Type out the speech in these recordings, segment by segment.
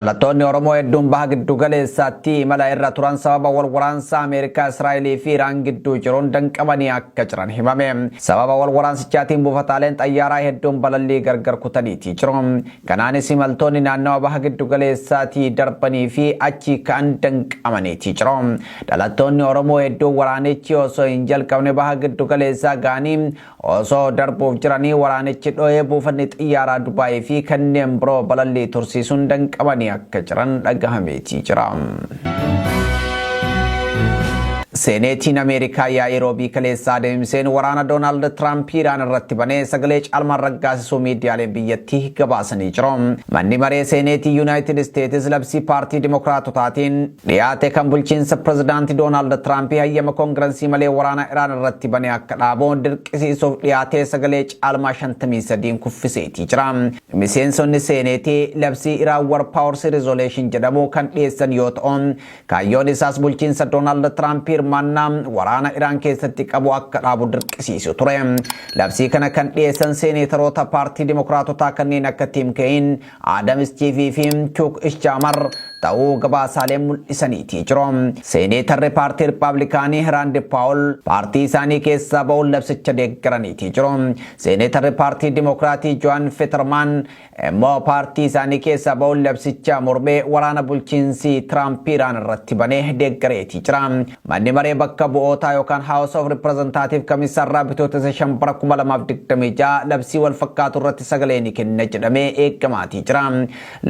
Dhalattoonni Oromoo hedduun baha giddu galeessaatti imala irra turan sababa wal waraansa Ameerikaa, Israa'elii fi Iraan gidduu jiruun danqamanii akka jiran himame. Sababa wal waraansichaatiin buufataaleen xayyaaraa hedduun balallii gargar kutaniitii jiru. Kanaanis imaltoonni naannawa baha giddu galeessaatii darbanii fi achii ka'an danqamaniitii jiru. Dhalattoonni Oromoo hedduun waraanichi osoo hin jalqabne baha giddu galeessaa ga'anii Osoo darbuuf jiranii waraanichi dho'ee buufanni xiyyaaraa Dubaayii fi kanneen biroo balallii tursiisuun danqamanii akka jiran dhagahameetii jira. Seeneetiin Ameerikaa yaa'ii Roobii kaleessaa adeemsiseen waraana Doonaald Tiraamp Iraan irratti banee sagalee caalmaan raggaasisuu miidiyaaleen biyyattii gabaasanii jiru. Manni maree Seeneetii Yuunaayitid Isteetis labsii paartii Dimokiraatotaatiin dhiyaate kan bulchiinsa pirezidaantii Doonaald Tiraamp hayyama koongirensii malee waraana Iraan irratti bane akka dhaabu dirqisiisuuf dhiyaatee sagalee caalmaa 53n kuffiseetii jira. Miseensonni seeneetii labsii Iraan War Powers Resolution jedhamu kan dhiyeessan yoo ta'u, kaayyoon isaas bulchiinsa Doonaald Tiraamp hirmaannaa waraana Iraan keessatti qabu akka dhaabu dirqisiisu ture. Labsii kana kan dhiyeessan seeneetaroota paartii Dimokiraatotaa kanneen akka Tiim Keeyin, Aadam Istiivii fi Chuuk Ishaamar ta'uu gabaasaaleen mul'isaniitii jiru. Seeneetarri paartii Rippaabilikaanii Raandi Paawul paartii isaanii keessaa ba'uun labsicha deeggaraniitii jiru. Seeneetarri paartii Dimokiraatii Joan Fetermaan immoo paartii isaanii keessaa ba'uun labsicha mormee waraana bulchiinsi Tiraamp Iraan irratti banee deeggareetii jira. Manni maree bakka bu'ootaa yookaan House of Representative Kamisarraa Bitootessa 5 bara 2026 labsii wal fakkaatu irratti sagalee ni kenna jedhamee eegamaatii jira.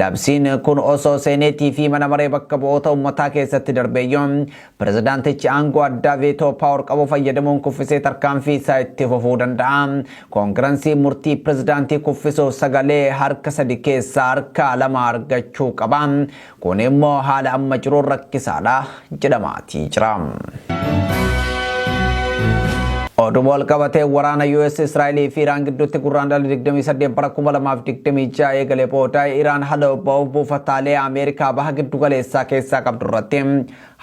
Labsiin kun osoo seeneetii fi mana maree bakka bu'oota uummataa keessatti darbeeyyuu pirezidaantichi aangoo addaa veto power qabu fayyadamuun kuffisee tarkaanfii isaa itti fufuu danda'a. Koongiransiin murtii pirezidaantii kuffisuuf sagalee harka sadi keessaa harka lama argachuu qaba. Kun immoo haala amma jiruun rakkisaadha jedhamaatii jira. Oduma wal qabatee waraana US Israa'elii fi Iraan gidduutti Gurraandhala 28 bara 2026 eegale booda Iraan haloo ba'uuf buufataalee Ameerikaa baha giddu galeessaa keessaa qabdu irratti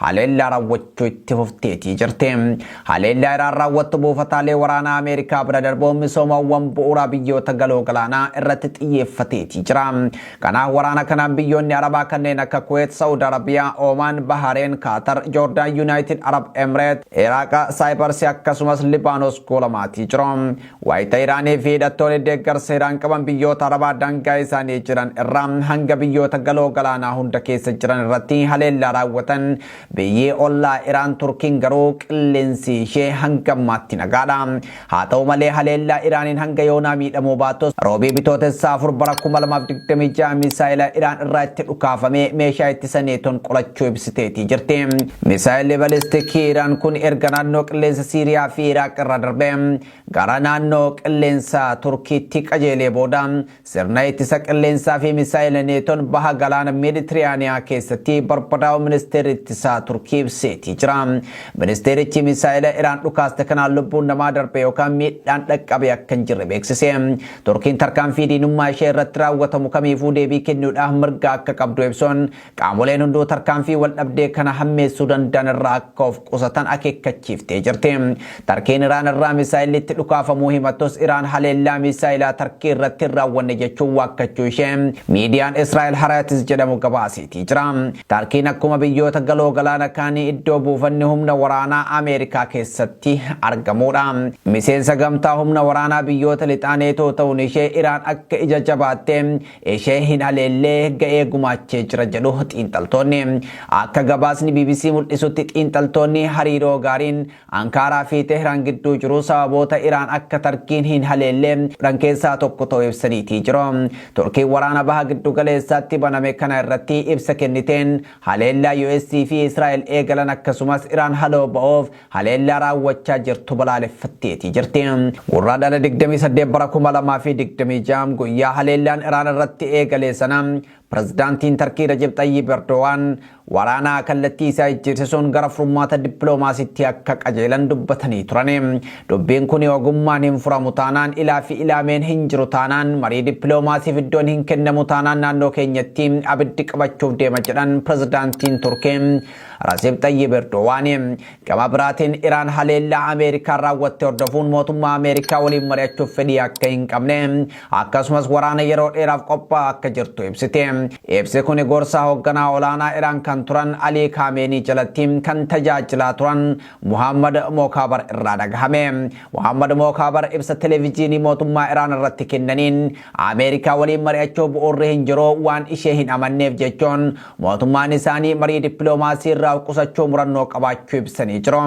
haleellaa raawwachuu itti fufteetii jirti. Haleellaa Iraan raawwattu buufataalee waraanaa Ameerikaa bira darbuun misoomawwan bu'uuraa biyyoota galoo galaanaa irratti xiyyeeffateetii jira. Kanaaf waraana kanaan biyyoonni Arabaa kanneen akka Kuweet, Saawud Arabiyaa, Oomaan, Bahareen, Kaatar, Joordaan, Yuunaayitid Arab Emireet, Iraaqa, Saayiparsi akkasumas Libaanos goolamaatii jiru. Wayita Iraanii fi hidhattoonni deeggarsa Iraan qaban biyyoota Arabaa daangaa isaanii jiran irraa hanga biyyoota galoo galaanaa hunda keessa jiran irratti haleellaa raawwatan biyyi ollaa Iraan Turkiin garuu qilleensi ishee hanga ammaatti nagaadha. Haa ta'u malee haleellaa Iraaniin hanga yoonaa miidhamuu baattus Roobii Bitootessa 4 bara 2026 misaayila Iraan irraa itti dhukaafame meeshaa ittisa Neetoon qolachuu ibsiteetii jirti. Misaayilli balistikii Iraan kun erga naannoo qilleensa Siiriyaa fi Iraaq irra darbee gara naannoo qilleensa Turkiitti qajeelee booda sirna ittisa qilleensaa fi misaayila Neetoon baha galaana Meeditiraaniyaa keessatti barbadaa'uu ministeerri ittisaa Turkii ibseetii jira. Ministeerichi misaayila Iraan dhukaaste kanaan lubbuun namaa darbe yookaan miidhaan dhaqqabe akka hin jirre beeksise. Turkiin tarkaanfii diinummaa ishee irratti raawwatamu kamiifuu deebii kennuudhaaf mirga akka qabdu ibsuun qaamoleen hunduu tarkaanfii wal dhabdee kana hammeessuu danda'an irraa akka of qusatan akeekkachiiftee jirti. Tarkiin Iraan irraa misaayilli itti dhukaafamuu himattus Iraan haleellaa misaayilaa Tarkii irratti hin raawwanne jechuun waakkachuu ishee miidiyaan Israa'el Haaretz jedhamu gabaaseetii jira. Tarkiin akkuma biyyoota galoo galaana kaanii iddoo buufanni humna waraanaa Ameerikaa keessatti argamudha. Miseensa gamtaa humna waraanaa biyyoota lixaa Neetoo ta'uun ishee Iraan akka ija jabaattee ishee hin haleellee ga'ee gumaachee jira jedhu xiinxaltoonni. Akka gabaasni BBC mul'isutti xiinxaltoonni hariiroo gaariin Ankaaraa fi Tehraan gidduu jiru sababoota Iraan akka Tarkiin hin haleellee godhan keessaa tokko ta'uu ibsaniitii jiru. Turkiin waraana baha giddu galeessaatti baname kana irratti ibsa kenniteen haleellaa US fi Israa'el eegalan akkasumas Iraan haloo ba'uuf haleellaa raawwachaa jirtu balaaleffatteetii jirti. Gurraandhala 28 bara 2026 guyyaa haleellaan Iraan irratti eegale sana pirezidaantiin Tarkii Rajab Xayyib Erdogaan waraana kallattii isaa jijjiirsisuun gara furmaata dippiloomaasiitti akka qajeelan dubbatanii turan. Dubbiin kun ogummaan hin furamu taanaan, ilaa fi ilaameen hin jiru taanaan, marii dippiloomaasiif iddoon hin kennamu taanaan naannoo keenyatti abiddi qabachuuf deema jedhan pirezidaantiin Turkii Rajab Xayyib Erdogaan. Gama biraatiin Iraan haleellaa Ameerikaan raawwatte hordofuun mootummaa Ameerikaa waliin mari'achuuf fedhii akka hin qabne akkasumas waraana yeroo dheeraaf qophaa'aa akka jirtu ibsite. Ibsi kun gorsaa hoogganaa olaanaa Iraan kan turan Alii Kaameenii jalatti kan tajaajilaa turan Muhammad Mookaabar irraa dhagahame. Muhammad Mookaabar ibsa televijiinii mootummaa Iraan irratti kennaniin, Ameerikaa waliin mari'achuu bu'uurri hin jiru, waan ishee hin amanneef jechuun mootummaan isaanii marii dippiloomaasii irraa qusachuu murannoo qabaachuu ibsanii jiru.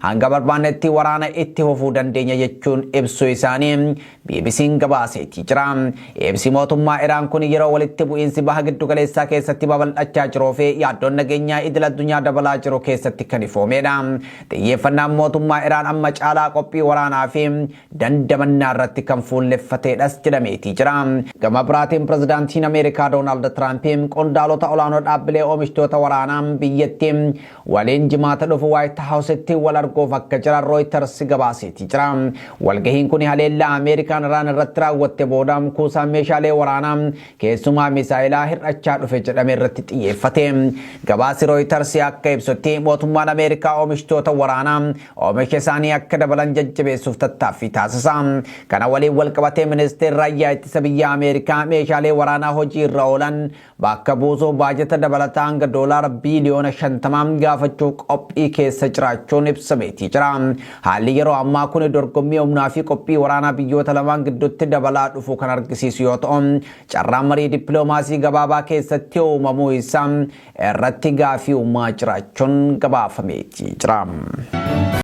Hanga barbaannetti waraana itti fufuu dandeenya jechuun ibsuu isaanii BBC'n gabaaseetii jira. Ibsi mootummaa Iraan kun yeroo walitti bu'iinsi Baha Giddu Galeessaa keessatti babal'achaa jiruu fi yaaddoon nageenyaa idil addunyaa dabalaa jiru keessatti kan ifoomedha. Xiyyeeffannaan mootummaa Iraan amma caalaa qophii waraanaa fi dandamannaa irratti kan fuulleffateedhas jedhameetii jira. Gama biraatiin, pirezidaantiin Ameerikaa Doonaald Tiraamp qondaalota olaanoo dhaabbilee oomishtoota waraanaa biyyattii waliin Jimaata dhufu Waayit Haawusitti wal arguuf akka jiran Rooyiters gabaaseetii jira. Walgahiin kun haleellaa Ameerikaan Iraan irratti raawwatte booda kuusaan meeshaalee waraanaa, keessumaa misaayilaa, hir'achaa dhufe jedhame irratti xiyyeeffate. Gabaasi Rooyiters akka ibsutti, mootummaan Ameerikaa oomishtoota waraanaa oomisha isaanii akka dabalan jajjabeessuuf tattaaffii taasisa. Kana waliin wal qabatee, ministeerri raayyaa ittisa biyya Ameerikaa meeshaalee waraanaa hojii irra oolan bakka buusuuf baajata dabalataa hanga doolaara biiliyoona 50 gaafachuuf qophii keessa jiraachuun ibsameetii jira. Haalli yeroo ammaa kun dorgommii humnaa fi qophii waraanaa biyyoota lamaan gidduutti dabalaa dhufu kan argisiisu yoo ta'u, carraan marii dippiloomaasii gabaabaa keessatti uumamuu isaa irratti gaafii uumaa jiraachuun gabaafameetii jira.